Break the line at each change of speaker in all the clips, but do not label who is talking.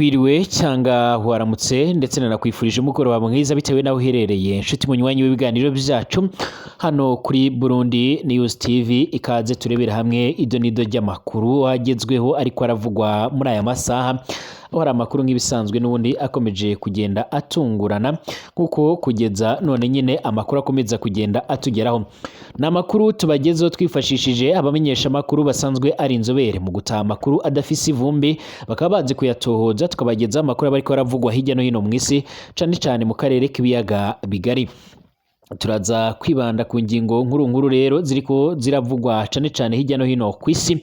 Wiriwe cyangwa waramutse, ndetse nanakwifurije umugoroba mwiza bitewe n'aho uherereye, inshuti munywanyi w'ibiganiro byacu hano kuri Burundi News TV. Ikaze turebera hamwe ido n'ido ry'amakuru agezweho ariko aravugwa muri aya masaha, aho hari amakuru nk'ibisanzwe n'ubundi akomeje kugenda atungurana, kuko kugeza none nyine amakuru akomeza kugenda atugeraho ni amakuru tubagezeho twifashishije abamenyesha amakuru basanzwe ari inzobere mu gutaha amakuru adafise ivumbi, bakaba bazi kuyatohoza, tukabagezaho amakuru aba ariko aravugwa hirya no hino mu isi, cane cane mu karere k'ibiyaga bigari. Turaza kwibanda ku ngingo nkuru nkuru rero ziriko ziravugwa cane cane hirya no hino ku isi,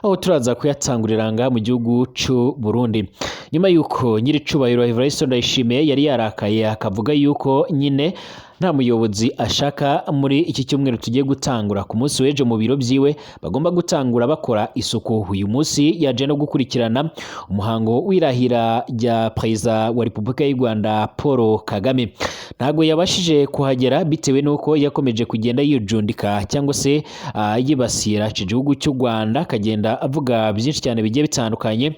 aho turaza kuyatangurira ngaha mu gihugu c'u Burundi, nyuma yuko nyiricubahiro Evariste Ndayishimiye yari yarakaye, akavuga yuko nyine nta muyobozi ashaka muri iki cyumweru tugiye gutangura ku munsi w'ejo mu biro byiwe bagomba gutangura bakora isuku. Uyu munsi yaje no gukurikirana umuhango w'irahira rya Perezida wa Repubulika y'u Rwanda Paul Kagame. Ntabwo yabashije kuhagera bitewe n'uko yakomeje kugenda yijundika cyangwa se yibasira iki gihugu cy'u Rwanda, akagenda avuga byinshi cyane bigiye bitandukanye.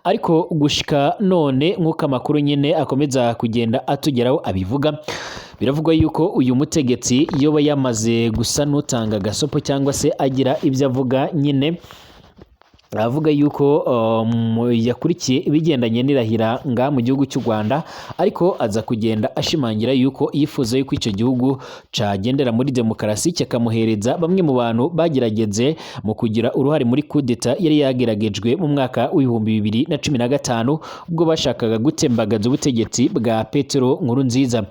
Ariko gushika none, nk'uko amakuru nyine akomeza kugenda atugeraho abivuga, biravugwa yuko uyu mutegetsi yoba yamaze gusa n'utanga agasopo cyangwa se agira ibyo avuga nyine, avuga yuko yakurikiye ibigendanye n'irahira nga mu gihugu cy'u Rwanda, ariko aza kugenda ashimangira yuko yifuza yuko icyo gihugu cagendera muri demokarasi, kikamuhereza bamwe mu bantu bagerageze mu kugira uruhare muri kudeta yari yageragejwe mu mwaka w'2015, ubwo bashakaga gutembagaza ubutegetsi bwa Petero Nkurunziza.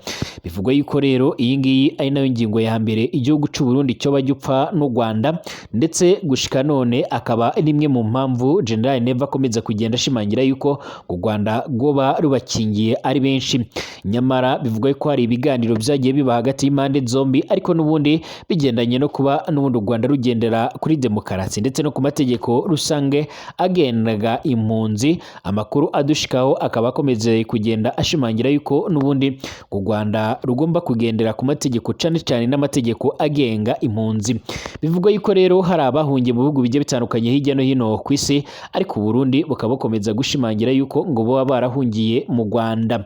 Bivugwa yuko rero iyi ngiyi ari nayo ngingo ya mbere igihugu cy'u Burundi cyoba gipfa n'u Rwanda, ndetse gushika none akaba ari imwe mu mpamvu General Neva akomeza kugenda ashimangira yuko u Rwanda rwoba rubakingiye ari benshi. Nyamara bivugwa ko hari ibiganiro byagiye biba hagati y'impande zombi, ariko n'ubundi bigendanye no kuba n'ubundi u Rwanda rugendera kuri demokarasi ndetse no ku mategeko rusange agenga impunzi. Amakuru adushikaho akaba akomeze kugenda ashimangira yuko n'ubundi u Rwanda rugomba kugendera ku mategeko, cane cane n'amategeko agenga impunzi. Bivugwa yuko rero hari abahungiye mu bihugu bigiye bitandukanye hirya no hino ku isi, ariko Burundi bukaba bukomeza gushimangira yuko ngo baba barahungiye mu Rwanda.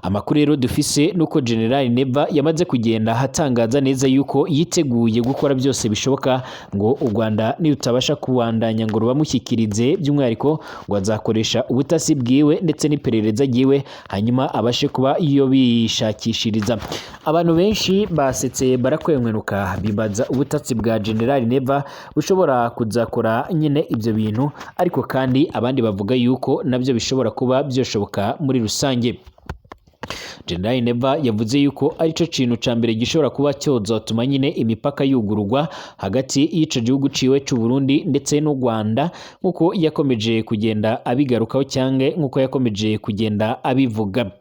Amakuru rero dufise nuko General Neva yamaze kugenda atangaza neza yuko yiteguye gukora byose bishoboka ngo u Rwanda nirutabasha kubandanya ngo rubamushyikirize, by'umwihariko ngo azakoresha ubutasi bwiwe ndetse n'iperereza ryiwe, hanyuma abashe kuba iyo bishakishiriza. Abantu benshi basetse barakwenkwenuka, bibaza ubutasi bwa General Neva bushobora kuzakora nyine ibyo bintu, ariko kandi abandi bavuga yuko nabyo bishobora kuba byoshoboka muri rusange. General Neva yavuze yuko arico kintu ca mbere gishobora kuba cyozotuma nyine imipaka yugururwa hagati y'ico gihugu ciwe c'u Burundi ndetse n'u Rwanda, nkuko yakomeje kugenda abigarukaho cyangwa nkuko yakomeje kugenda abivuga.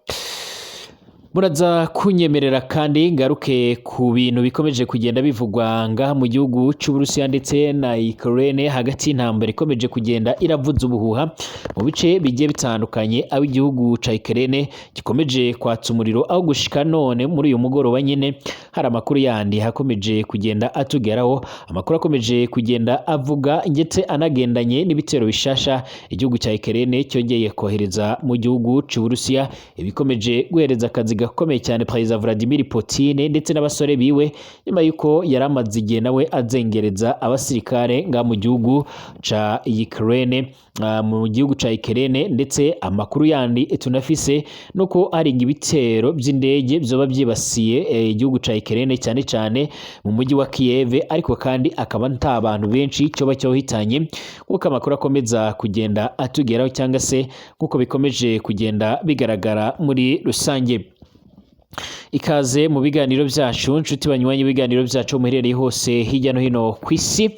Muraza kunyemerera kandi ngaruke ku bintu bikomeje kugenda bivugwa ngaha mu gihugu cy'Uburusiya ndetse na Ukraine, hagati y'intambara ikomeje kugenda iravuza ubuhuha mu bice bigiye bitandukanye, aho igihugu ca Ukraine gikomeje kwatsa umuriro, aho gushika none muri uyu mugoroba nyine hari amakuru yandi hakomeje kugenda atugeraho, amakuru akomeje kugenda avuga ndetse anagendanye n'ibitero bishasha igihugu cya Ukraine cyongeye kohereza mu gihugu cy'Uburusiya, ibikomeje guhereza akazi gakomeye cyane Perezida Vladimir Putin ndetse n'abasore biwe, nyuma yuko yari amaze igihe nawe azengereza abasirikare nga mu gihugu ca Ukraine, mu gihugu ca Ukraine. Ndetse amakuru yandi tunafise nuko hari ibitero by'indege byoba byibasiye igihugu ca Ukraine, cyane cyane mu mujyi wa Kiev, ariko kandi akaba nta bantu benshi cyoba cyohitanye, nkuko amakuru akomeza kugenda atugeraho cyangwa se nkuko bikomeje kugenda bigaragara muri rusange. Ikaze mu biganiro byacu, nshuti banywanyi ibiganiro byacu muherereye hose hirya no hino ku isi,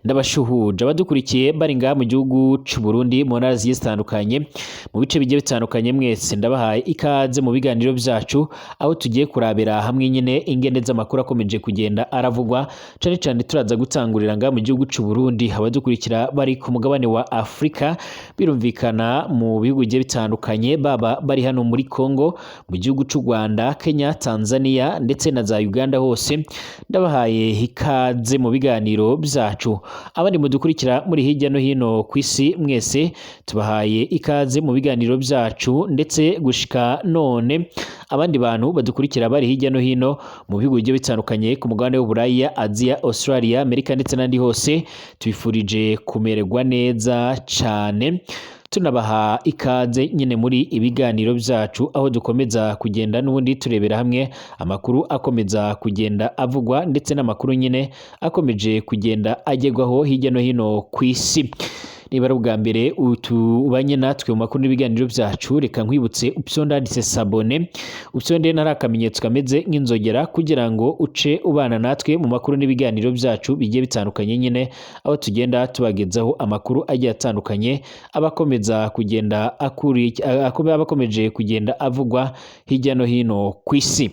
ndabashuhuje. Abadukurikiye bari ngaha mu gihugu cy'u Burundi, mu ntara zigiye zitandukanye, mu bice bigiye bitandukanye, mwese ndabahaye ikaze mu biganiro byacu, aho tugiye kurabira hamwe nyine ingene z'amakuru akomeje kugenda aravugwa. Cane cane turaza gutangurira ngaha mu gihugu cy'u Burundi. Abadukurikira bari ku mugabane wa Afurika, birumvikana mu bihugu bigiye bitandukanye, baba bari hano muri Congo, mu gihugu cy'u Rwanda, Kenya, Tanzania ndetse na za Uganda hose, ndabahaye ikaze mu biganiro byacu. Abandi mudukurikira muri hirya no hino ku isi, mwese tubahaye ikaze mu biganiro byacu. Ndetse gushika none abandi bantu badukurikira bari hirya no hino mu bihugu bigiye bitandukanye ku mugabane w'Uburaya, Aziya, Australia, Amerika ndetse n'andi hose, tubifurije kumererwa neza cane, tunabaha ikaze nyine muri ibiganiro byacu, aho dukomeza kugenda n'ubundi turebera hamwe amakuru akomeza kugenda avugwa ndetse n'amakuru nyine akomeje kugenda agerwaho hirya no hino ku isi. Niba ari ubwa mbere tubanye natwe mu makuru n'ibiganiro byacu, reka nkwibutse upyonde handitse s'abonner, upyonde ntari akamenyetso kameze nk'inzogera, kugira ngo uce ubana natwe mu makuru n'ibiganiro byacu bigiye bitandukanye nyine, aho tugenda tubagezaho amakuru agiye atandukanye aba akomeza kugenda aba akomeje kugenda avugwa hirya no hino ku isi.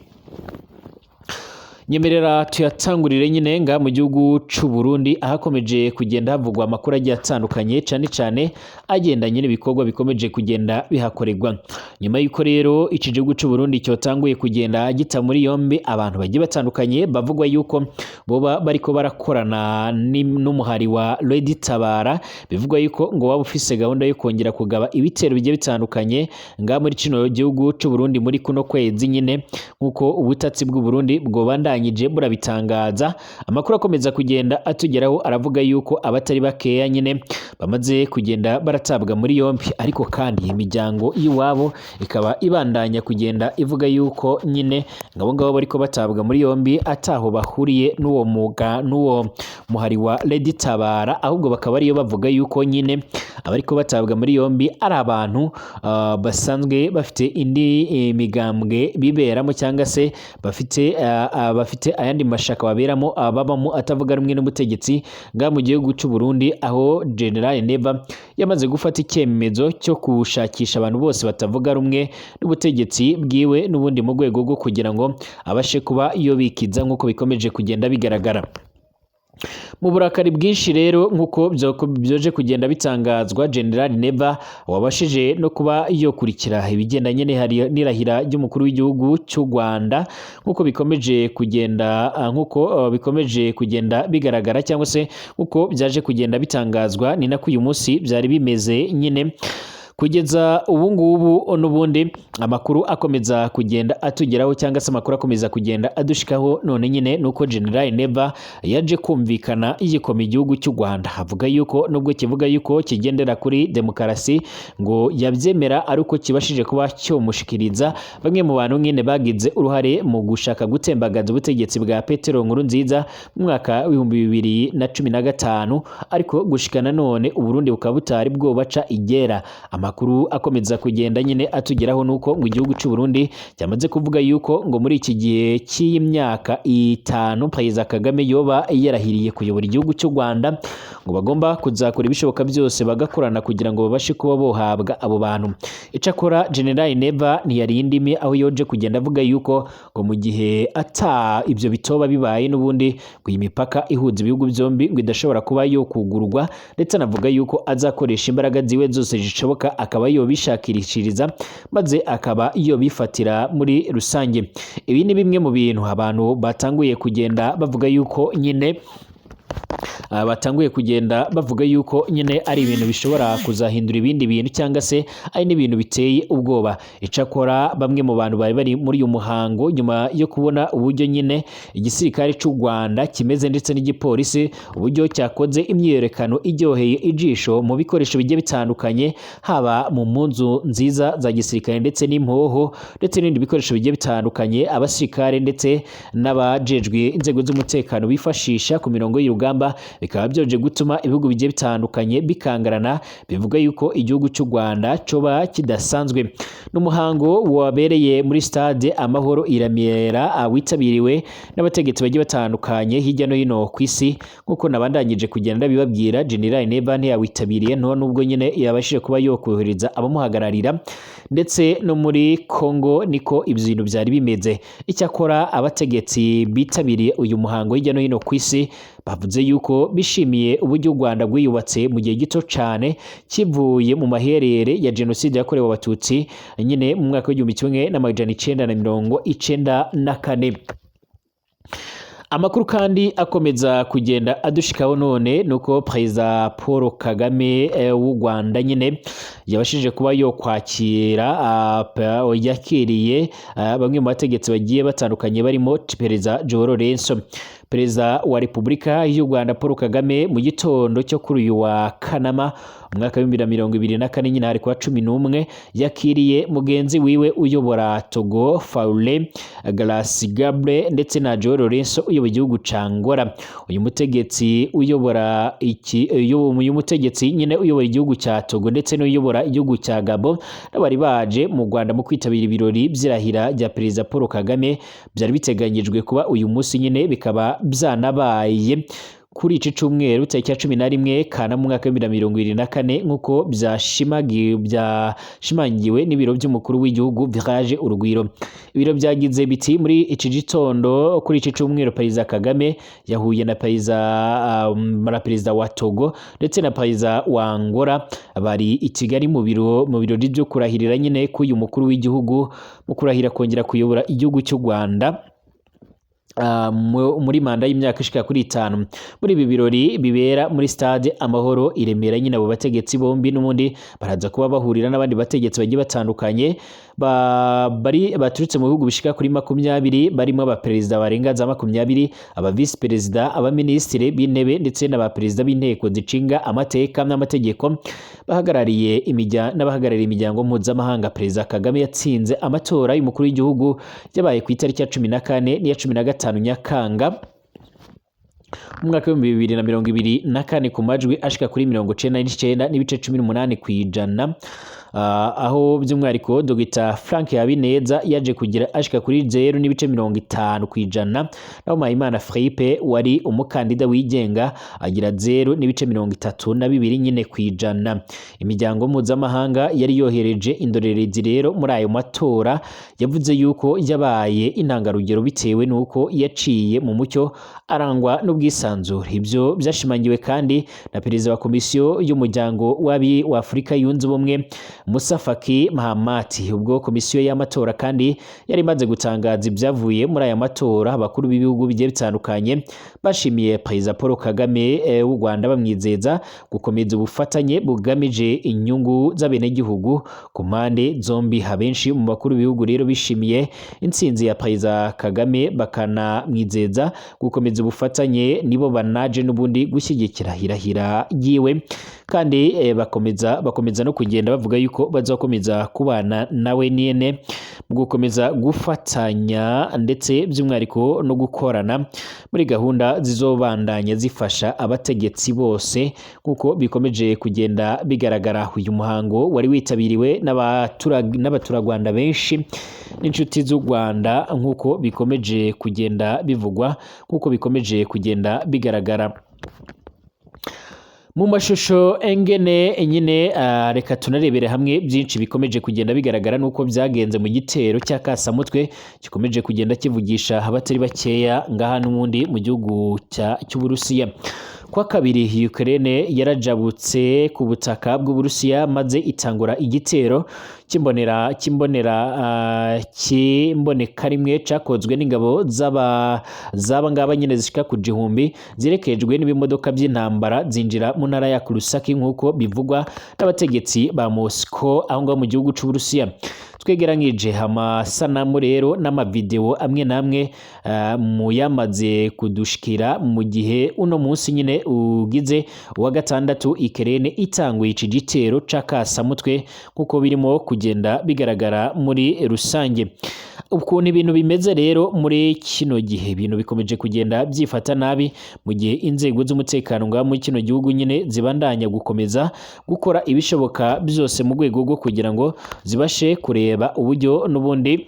Nyemerera tuyatangurire nyine nga mu gihugu c'u Burundi, ahakomeje kugenda havugwa amakuru agiye atandukanye, cane cane agendanye n'ibikorwa bikomeje kugenda bihakorerwa. Nyuma y'uko rero iki gihugu c'u Burundi cyotanguye kugenda gita muri yombi abantu bagiye batandukanye bavugwa yuko boba bariko barakorana n'umuhari wa Lady Tabara, bivugwa yuko ngo waba ufise gahunda yo kongera kugaba ibitero bigiye bitandukanye nga muri kino gihugu c'u Burundi muri kuno kwezi nyine, nk'uko ubutatsi bw'u Burundi bwobandanyije burabitangaza. Amakuru akomeza kugenda atugeraho aravuga yuko abatari bakeya nyine bamaze kugenda baratabwa muri yombi, ariko kandi imiryango y'iwabo ikaba ibandanya kugenda ivuga yuko nyine ngabo ngabo bariko batabwa muri yombi ataho bahuriye n'uwo muga n'uwo muhari wa Lady Tabara, ahubwo bakaba ariyo bavuga yuko nyine abariko batabwa muri yombi ari abantu basanzwe bafite indi migambwe biberamo, cyangwa se bafite ayandi mashaka baberamo, babamo atavuga rumwe n'ubutegetsi nga mu gihugu c'u Burundi, aho General Neva yamaze gufata icyemezo cyo gushakisha abantu bose batavuga rumwe n'ubutegetsi bwiwe, n'ubundi mu rwego rwo kugira ngo abashe kuba iyo bikiza, nk'uko bikomeje kugenda bigaragara. Mu burakari bwinshi rero, nk'uko byoje kugenda bitangazwa, General Neva wabashije no kuba yokurikira ibigendanye n'irahira ry'umukuru w'igihugu cy'u Rwanda, nk'uko bikomeje kugenda bigaragara, cyangwa se nk'uko byaje kugenda bitangazwa, ni nako uyu munsi byari bimeze nyine. Kugeza ubu ngubu n'ubundi amakuru akomeza kugenda atugeraho, cyangwa se amakuru akomeza kugenda adushikaho none nyine, nuko General Neva yaje kumvikana yikoma igihugu cy'u Rwanda, avuga yuko nubwo kivuga yuko kigendera kuri demokarasi, ngo yabyemera ari uko kibashije kuba cyomushikiriza bamwe mu bantu nyine bagize uruhare mu gushaka gutembagaza ubutegetsi bwa Petero Nkurunziza mu mwaka w'2015, ariko gushikana none Uburundi bukaba butari bwobaca igera. Amakuru akomeza kugenda nyine atugeraho nuko ngo igihugu cy'u Burundi cyamaze kuvuga yuko ngo muri iki gihe cy'iyi myaka 5 Perezida Kagame yoba yarahiriye kuyobora igihugu cy'u Rwanda, ngo bagomba kuzakora ibishoboka byose bagakorana kugira ngo babashe kuba bohabwa abo bantu. Icakora General Neva ntiyari indimi, aho yoje kugenda avuga yuko ngo mu gihe ata ibyo bitoba bibaye, n'ubundi ngo iyi mipaka ihuza ibihugu byombi ngo idashobora kuba yo kugurwa, ndetse anavuga yuko azakoresha imbaraga ziwe zose zishoboka akaba yobishakirishiriza maze akaba yobifatira muri rusange. Ibi ni bimwe mu bintu abantu batanguye kugenda bavuga yuko nyine ari ibintu bishobora kuzahindura ibindi bintu, cyangwa se ari n'ibintu biteye ubwoba. Icakora bamwe mu bantu bari bari muri uyu muhango, nyuma yo kubona uburyo nyine igisirikare cy'u Rwanda kimeze ndetse n'igipolisi, uburyo cyakoze imyiyerekano iryoheye ijisho mu bikoresho bigiye bitandukanye, haba mu mpunzu nziza za gisirikare ndetse n'impoho ndetse n'ibindi bikoresho bigiye bitandukanye abasirikare ndetse n'abajejwe inzego z'umutekano bifashisha ku mirongo y'urugamba, bikaba byoje gutuma ibihugu bigiye bitandukanye bikangarana, bivuga yuko igihugu cy'u Rwanda coba kidasanzwe. N'umuhango wabereye muri stade Amahoro i Remera, witabiriwe n'abategetsi bagiye batandukanye hirya no hino ku isi, nk'uko nabandanyije kugenda bibabwira. General Neva ntiyawitabiriye nto nubwo nyine yabashije kuba yokohereza abamuhagararira, ndetse no muri Congo niko ibintu byari bimeze. Icyakora abategetsi bitabiriye uyu muhango hirya no hino ku isi Bavuze yuko bishimiye uburyo u Rwanda rwiyubatse mu gihe gito cane kivuye mu maherere ya jenoside yakorewe Abatutsi nyine mu mwaka w'1994. Amakuru kandi akomeza kugenda adushikaho none nuko Perezida Paul Kagame w'u Rwanda nyine yabashije kuba yo kwakira yakiriye bamwe mu bategetsi bagiye batandukanye barimo Perezida João Lourenço. Perezida wa Repubulika y'u Rwanda Paul Kagame mu gitondo cyo kuri uyu wa Kanama umwaka w'2024 nyine hari kuwa 11 yakiriye mugenzi wiwe uyobora Togo Faure Gnassingbe ndetse na João Lourenço uyobora igihugu ca Angola. Uyu mutegetsi uyobora iki uyu mutegetsi nyine uyobora igihugu cya Togo ndetse n'uyobora igihugu cya Gabon n'abari baje mu Rwanda mu kwitabira ibirori by'irahira rya Perezida Paul Kagame byari biteganyijwe kuba uyu munsi nyine, bikaba byanabaye kuri iki cyumweru tariki ya 11 Kanama mu mwaka w'2024, nk'uko byashimangiwe n'ibiro by'umukuru w'igihugu Village Urugwiro. Ibiro byagize biti: "Muri iki gitondo kuri iki cyumweru, Perezida Kagame yahuye na perezida wa Togo ndetse na perezida wa Angola bari i Kigali mu birori byo kurahirira nyine k'uyu mukuru w'igihugu mu kurahira kongera kuyobora igihugu cy'u Rwanda muri manda y'imyaka ishika kuri 5. Muri ibi birori bibera muri Stade Amahoro i Remera nyine, abo bategetsi bombi n'ubundi baraza kuba bahurira n'abandi bategetsi bagiye batandukanye bari baturutse mu bihugu bishika kuri 20, barimo abaperezida barenga za 20, aba vice perezida, abaminisitiri b'intebe ndetse n'abaperezida b'inteko zishinga amateka n'amategeko bahagarariye n'abahagarariye imiryango mpuzamahanga. Perezida Kagame yatsinze amatora y'umukuru w'igihugu yabaye ku itariki ya 14 n'iya 15 Nyakanga mu mwaka w'2024 ku majwi ashika kuri 99.18%, aho by'umwihariko Dr Frank Habineza yaje kugira ashika kuri 0.50%, naho Mpayimana Philippe wari umukandida wigenga agira 0.32 nyine kw'ijana. Imiryango mpuzamahanga yari yohereje indorerezi rero muri ayo matora yavuze yuko yabaye intangarugero bitewe n'uko yaciye mu mucyo, arangwa n'ubwisanzure. Ibyo byashimangiwe kandi na perezida wa Komisiyo y'Umuryango w'abi wa Afurika Yunze Ubumwe, Musa Faki Mahamat. Ubwo komisiyo y'amatora kandi yari imaze gutangaza ibyavuye muri aya matora, abakuru b'ibihugu bigiye bitandukanye bashimiye Perezida Paul Kagame w'u Rwanda, bamwizeza gukomeza ubufatanye bugamije inyungu z'abenegihugu ku mpande zombi. Abenshi mu bakuru b'ibihugu rero bishimiye intsinzi ya Perezida Kagame bakanamwizeza gukomeza ubufatanye, nibo banaje n'ubundi gushyigikira irahira ryiwe, kandi bakomeza no kugenda bavuga yuko bazakomeza kubana nawe nyene mu gukomeza gufatanya ndetse by'umwihariko no gukorana muri gahunda zizobandanya zifasha abategetsi bose, nk'uko bikomeje kugenda bigaragara. Uyu muhango wari witabiriwe n'abaturarwanda benshi n'inshuti z'u Rwanda, nk'uko bikomeje kugenda bivugwa, nk'uko bikomeje kugenda bigaragara mu mashusho engene nyine. Reka tunarebere hamwe byinshi bikomeje kugenda bigaragara nuko byagenze mu gitero cya kasamutwe gikomeje kugenda kivugisha abatari bakeya ngaha n'ubundi mu gihugu cy'Uburusiya. Kwa kabiri Ukraine yarajabutse ku butaka bw'Uburusiya maze itangura igitero cy'imbonera kimboneka rimwe cakozwe n'ingabo z'aba zaba ngaba nyine zishika ku 1000 zirekejwe n'ibimodoka by'intambara, zinjira mu ntara ya Kursk, nk'uko bivugwa n'abategetsi ba Moscow aho ngaho mu gihugu c'Uburusiya. Twegeranyije amasanamu rero n'amavideo amwe n'amwe mu yamaze kudushikira mu gihe uno munsi nyine ugize uwa gatandatu Ukraine itanguye iki gitero c'akasamutwe, nk'uko birimo kugenda bigaragara muri rusange. Ukuntu ibintu bimeze rero muri kino gihe, ibintu bikomeje kugenda byifata nabi mu gihe inzego z'umutekano ngaha muri kino gihugu nyine zibandanya gukomeza gukora ibishoboka byose mu rwego rwo kugira ngo zibashe kureba uburyo n'ubundi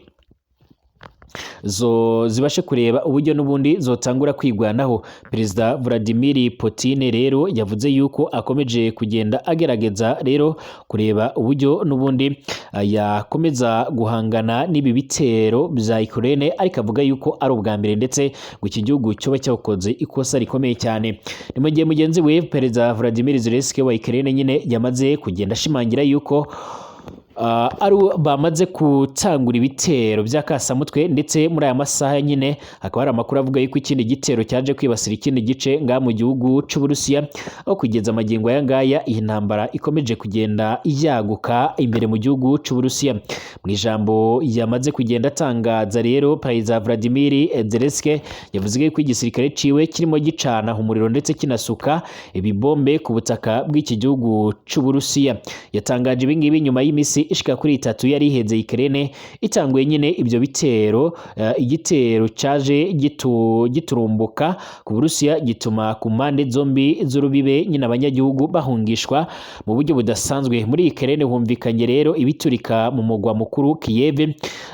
Zo zibashe kureba uburyo n'ubundi zotangura kwigwanaho. Perezida Vladimir Putin rero yavuze yuko akomeje kugenda agerageza rero kureba uburyo n'ubundi yakomeza guhangana n'ibi bitero bya Ukraine, ariko avuga yuko ari ubwa mbere ndetse ngo iki gihugu cyoba cyakoze ikosa rikomeye cyane. Ni mu gihe mugenzi we Perezida Vladimir Zelensky wa Ukraine nyine yamaze kugenda ashimangira yuko ari bamaze gutangura ibitero by'akasamutwe, ndetse muri aya masaha nyine hakaba hari amakuru avuga yuko ikindi gitero cyaje kwibasira ikindi gice ngaha mu gihugu c'Uburusiya, aho kugeza amagingo aya ngaya iyi ntambara ikomeje kugenda yaguka imbere mu gihugu c'Uburusiya. Mu ijambo yamaze kugenda atangaza rero, Perezida Vladimir Zelensky yavuze ko igisirikare ciwe kirimo gicana umuriro ndetse kinasuka ibibombe ku butaka bw'iki gihugu c'Uburusiya. Yatangaje ibi ngibi nyuma y'imisi ishika kuri 3 yari iheze Ukraine itanguye nyine ibyo bitero. Igitero caje giturumbuka ku Burusiya gituma ku mpande zombi z'urubibe nyine abanyagihugu bahungishwa mu buryo budasanzwe. Muri Ukraine humvikanye rero ibiturika mu mugwa mukuru Kiev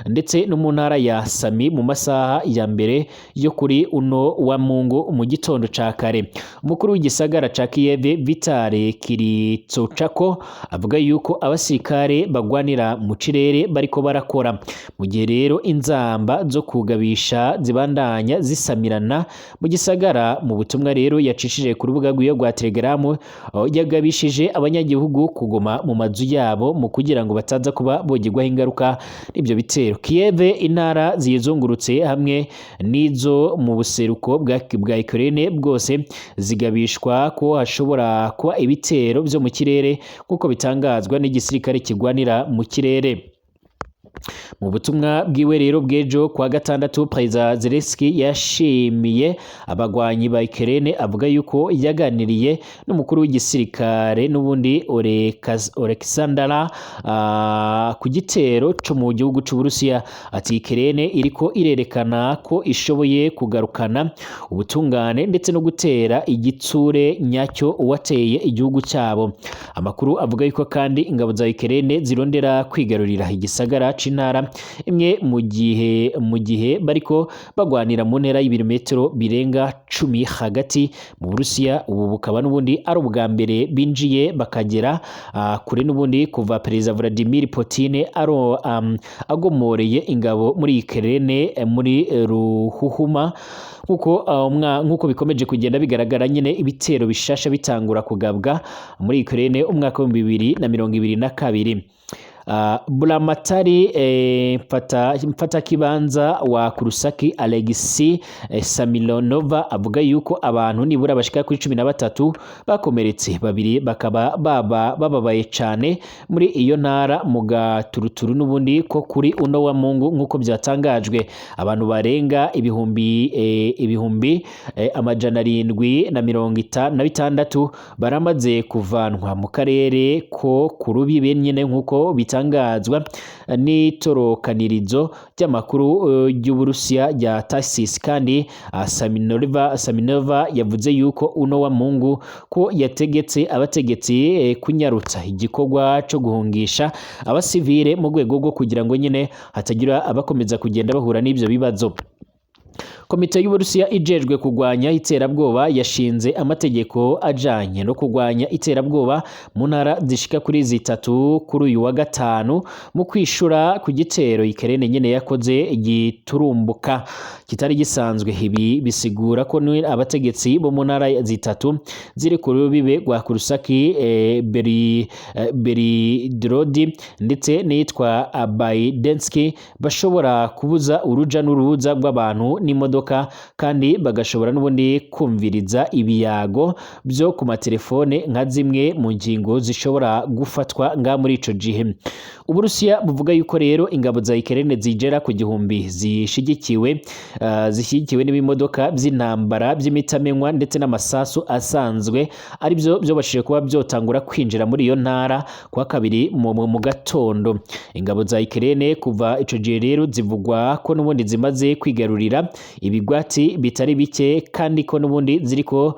ndetse no mu ntara ya Sami mu masaha ya mbere yo kuri uno wa Mungu mu gitondo ca kare. Umukuru w'igisagara ca Kiev, Vitali Klitschko, avuga yuko abasirikare bagwanira mu kirere bariko barakora, mu gihe rero inzamba zo kugabisha zibandanya zisamirana mu gisagara. Mu butumwa rero yacishije ku rubuga rwiwe rwa Telegram, yagabishije abanyagihugu kuguma mu mazu yabo mu kugira ngo bataza kuba bogirwaho ingaruka n'ibyo bitero. Kiev, intara ziyizungurutse hamwe n'izo mu buseruko bwa Ukraine bwose zigabishwa ko hashobora kuba ibitero byo mu kirere, nk'uko bitangazwa n'igisirikare kigwanira mu kirere. Mu butumwa bwiwe rero bw'ejo kwa gatandatu, Perezida Zelensky yashimiye abagwanyi ba Ukraine, avuga yuko yaganiriye n'umukuru w'igisirikare n'ubundi Oleksandr ku gitero co mu gihugu c'Uburusiya. Ati Ukraine iriko irerekana ko ishoboye kugarukana ubutungane ndetse no gutera igitsure nyacyo uwateye igihugu cyabo. Amakuru avuga yuko kandi ingabo za Ukraine zirondera kwigarurira igisagara c'intara imwe mu gihe bariko bagwanira mu ntera y'ibirometero birenga 10 hagati mu Burusiya. Ubu bukaba n'ubundi ari ubwa mbere binjiye bakagera kure n'ubundi kuva Perezida Vladimir Putin agomoreye ingabo muri Ukraine muri Ruhuhuma, nkuko bikomeje kugenda bigaragara nyine ibitero bishasha bitangura kugabwa muri Ukraine umwaka wa 2022. Buramatari mfata kibanza wa Kurusaki, Alexi Samilonova, avuga yuko abantu nibura bashika kuri 13 bakomeretse, babiri bakaba baba bababaye cane muri iyo ntara mu gaturuturu n'ubundi ko kuri uno wa Mungu. Nk'uko byatangajwe, abantu barenga ibihumbi 756 baramaze kuvanwa mu karere ko ku rubibe nyine, nk'uko bitangazwa n'itorokanirizo ry'amakuru ry'Uburusiya rya TASS. Kandi Saminova yavuze yuko uno wa Mungu ko yategetse abategetsi kunyarutsa igikorwa co guhungisha abasivile mu rwego rwo kugira ngo nyine hatagira abakomeza kugenda bahura n'ivyo bibazo. Komite y'Uburusiya ijejwe kugwanya iterabwoba yashinze amategeko ajanye no kugwanya iterabwoba mu ntara zishika kuri 3 kuri uyu wa gatanu, mu kwishura ku gitero Ukraine nyene yakoze giturumbuka kitari gisanzwe. Ibi bisigura ko ni abategetsi bo mu ntara 3 ziri ku rubibe rwa Kurusaki, Belgorod ndetse n'iyitwa Bryansk bashobora kubuza uruja n'uruza rw'abantu n'imodoka, kandi bagashobora n'ubundi kumviriza ibiyago byo ku matelefone nka zimwe mu ngingo zishobora gufatwa nga muri ico gihe. Uburusiya buvuga yuko rero ingabo za Ukraine zigera ku 1000 zishyigikiwe n'ibimodoka by'intambara by'imitamenwa ndetse n'amasasu asanzwe aribyo byobashije kuba byotangura kwinjira muri iyo ntara kwa kabiri mu gatondo. Ingabo za Ukraine kuva ico gihe rero zivugwa ko n'ubundi zimaze kwigarurira Ibigwati bitari bike kandi ko n'ubundi ziriko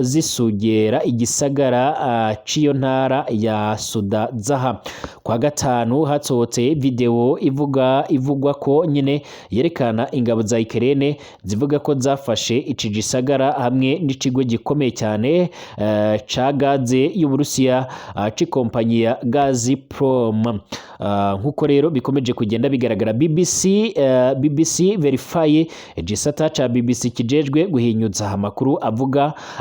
zisugera igisagara c'iyo ntara ya Sudazaha. Kwa gatanu hasohotse video ivugwa ko nyine yerekana ingabo za Ukraine zivuga ko zafashe ici gisagara hamwe n'ikigo gikomeye cyane ca gaze y'Uburusiya, c'ikompanyi ya Gazprom. Nkuko rero bikomeje kugenda bigaragara, BBC Verify, igisata ca BBC kijejwe guhinyuza amakuru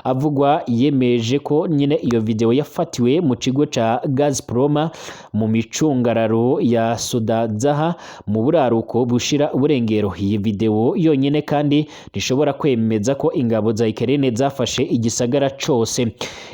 avugwa, yemeje ko nyine iyo video yafatiwe mu kigo ca Gazprom mu micungararo ya Sudazaha mu buraruko bushira uburengero. Iyi video yonyine kandi ntishobora kwemeza ko ingabo za Ukraine zafashe igisagara cose.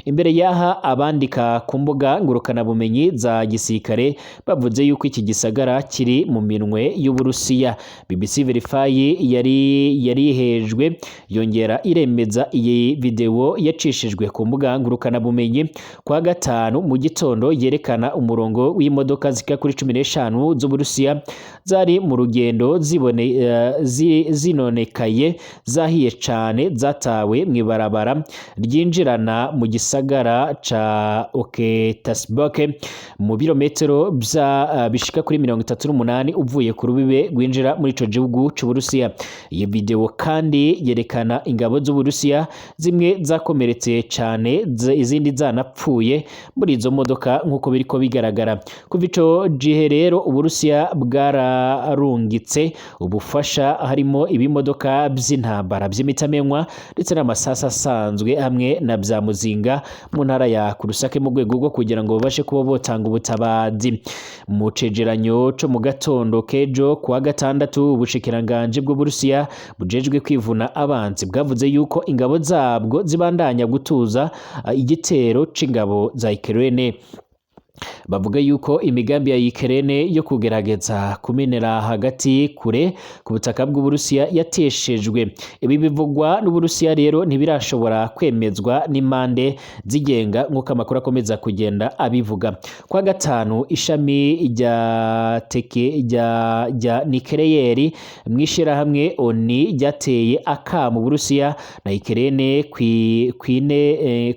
Imbere yaha, abandika ku mbuga ngurukanabumenyi za gisirikare bavuze yuko iki gisagara kiri mu minwe y'Uburusiya. BBC Verify yari yarihejwe, yongera iremeza iyi video yacishijwe ku mbuga ngurukanabumenyi kwa gatanu mu gitondo, yerekana umurongo w'imodoka zigera kuri 15 z'Uburusiya zari mu rugendo zinonekaye, zahiye cane, zatawe mw'ibarabara ryinjirana mu gisagara ca Oketasbok, mu birometero bishika kuri 38 uvuye ku rubibe rwinjira muri ico gihugu c'Uburusiya. Iyi video kandi yerekana ingabo z'Uburusiya zimwe zakomeretse cane, izindi zanapfuye muri izo modoka nk'uko biriko bigaragara. Kuva ico gihe rero, Uburusiya bwararungitse ubufasha, harimo ibimodoka vy'intambara vy'imitamenwa ndetse n'amasasa asanzwe hamwe na vya muzinga mu ntara ya Kurusake, mu rwego rwo kugira ngo babashe kuba botanga ubutabazi. Mu cegeranyo co mu gatondo kejo kuwa gatandatu, ubushikiranganji bw'Uburusiya bujejwe kwivuna abanzi bwavuze yuko ingabo zabwo zibandanya gutuza igitero c'ingabo za Ukraine. Bavuga yuko imigambi ya Ukraine yo kugerageza kumenera hagati kure ku butaka bw'Uburusiya yateshejwe. Ibi bivugwa n'Uburusiya rero ntibirashobora kwemezwa n'impande zigenga, nk'uko amakuru akomeza kugenda abivuga. Kwa gatanu, ishami rya teke rya nikeleyeri mw'ishirahamwe ONU ryateye akamo Uburusiya na Ukraine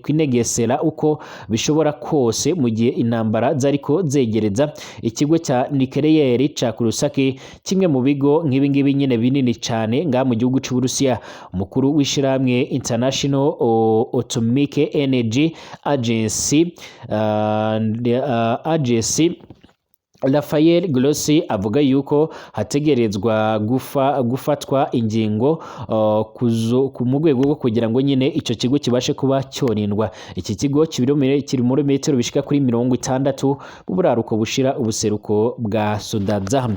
kwinegesera uko bishobora kose mu gihe intambara zariko zegereza ikigo cya nikeleyeri ca Kurusaki, kimwe mu bigo nk'ibi ngibi nyine binini cane ngaha mu gihugu c'Uburusiya. Umukuru w'ishirahamwe International Atomic Energy Agency, Rafael Grossi, avuga yuko hategerezwa gufatwa ingingo mu rwego rwo kugira ngo nyine ico kigo kibashe kuba cyorindwa. Iki kigo kiri muri metero bishika kuri 60 mu buraruko bushira ubuseruko bwa Sudaza.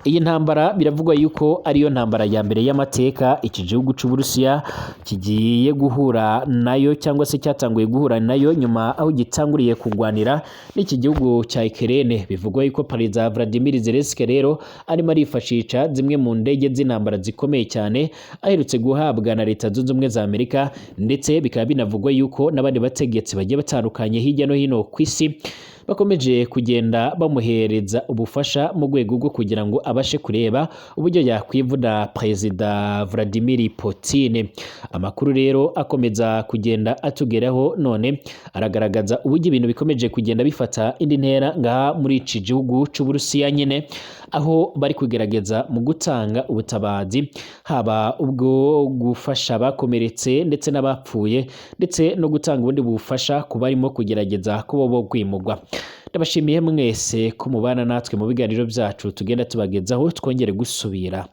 Iyi ntambara biravugwa yuko ariyo ntambara ya mbere y'amateka iki gihugu c'Uburusiya kigiye guhura nayo, cyangwa se cyatanguye guhura nayo, nyuma aho gitanguriye kugwanira n'iki gihugu cya Ukraine. Bivugwa yuko Perezida Vladimir Zelensky rero arimo arifashisha zimwe mu ndege z'intambara zikomeye cyane aherutse guhabwa na Leta Zunze Ubumwe za Amerika, ndetse bikaba binavugwa yuko n'abandi bategetsi bagiye batandukanye hirya no hino ku isi bakomeje kugenda bamuhereza ubufasha mu rwego rwo kugira ngo abashe kureba uburyo yakwivuna Perezida Vladimir Putin. Amakuru rero akomeza kugenda atugeraho none aragaragaza uburyo ibintu bikomeje kugenda bifata indi ntera ngaha muri iki gihugu c'Uburusiya nyine, aho bari kugerageza mu gutanga ubutabazi, haba ubwo gufasha abakomeretse ndetse n'abapfuye, ndetse no gutanga ubundi bufasha ku barimo kugerageza kuba bo kwimugwa. Ndabashimiye mwese ko mubana natwe mu biganiro byacu tugenda tubagezaho. Twongere gusubira.